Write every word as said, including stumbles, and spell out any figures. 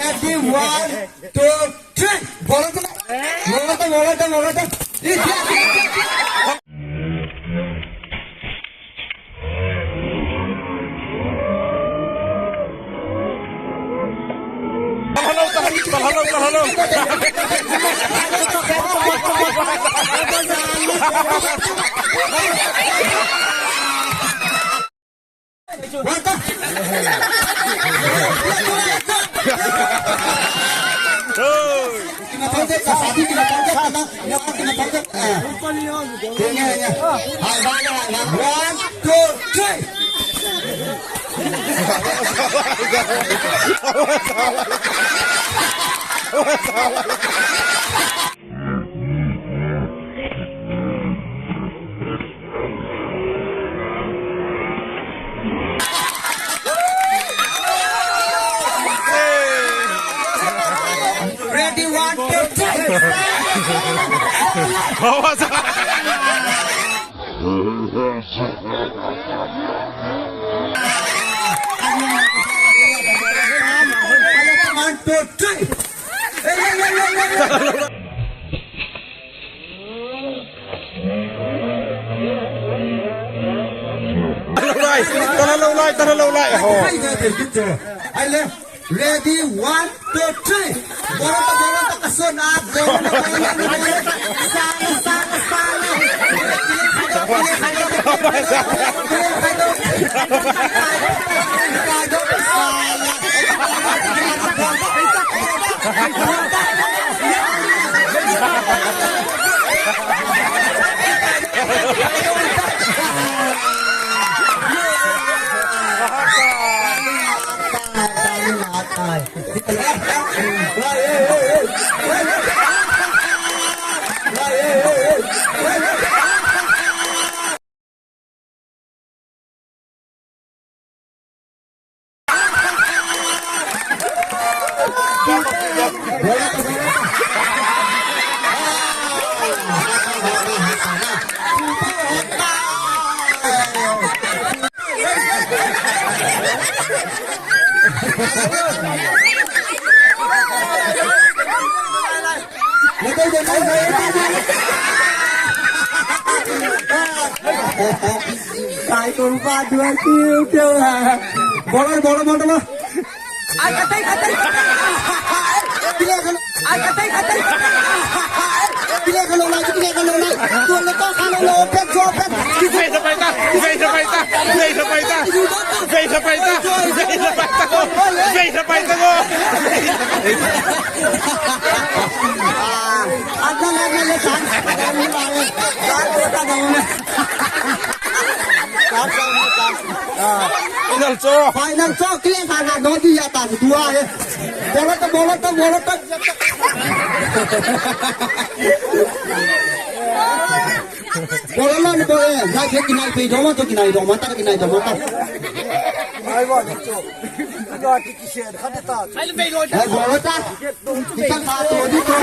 Ready, one, two, three. Bolo to, bolo to, bolo to, bolo to. One, two, three. Ready, one, two, three. One, two, three. Tara lou lai, tara lou lai, tara lou lai. Ho. Ai le, ready, one, two, three. Bolo to, bolo to, kasun a, bolo to, bolo to, bolo to. Sala, sala, sala. Sai kumpa dua kiu kiu ha. Bolo, bolo, bolo, bolo. Ai, katai, katai. Kile kalo. Ai, katai, katai. Kile kalo lai, kile kalo lai. Tuan le to sa lo lo, pet jo, pet. Vei sa pai ta, vei sa pai ta, vei sa pai ta. Vei sa pai ta, vei sa pai ta ko. Vei sa pai ta ko. Adna le, adna le, chance. Chance ta dong na. Final cho. Final cho, kile sa na, no di ya ta, dua hai. Bolo to, bolo to, bolo to. Bolo lo ni bolo, ya ke kinai pe, doma to kinai, doma ta kinai, doma ta. Ai wa, cho. Ina ki ki shen, khade ta. Ai bolo ta. Kita satu di tu.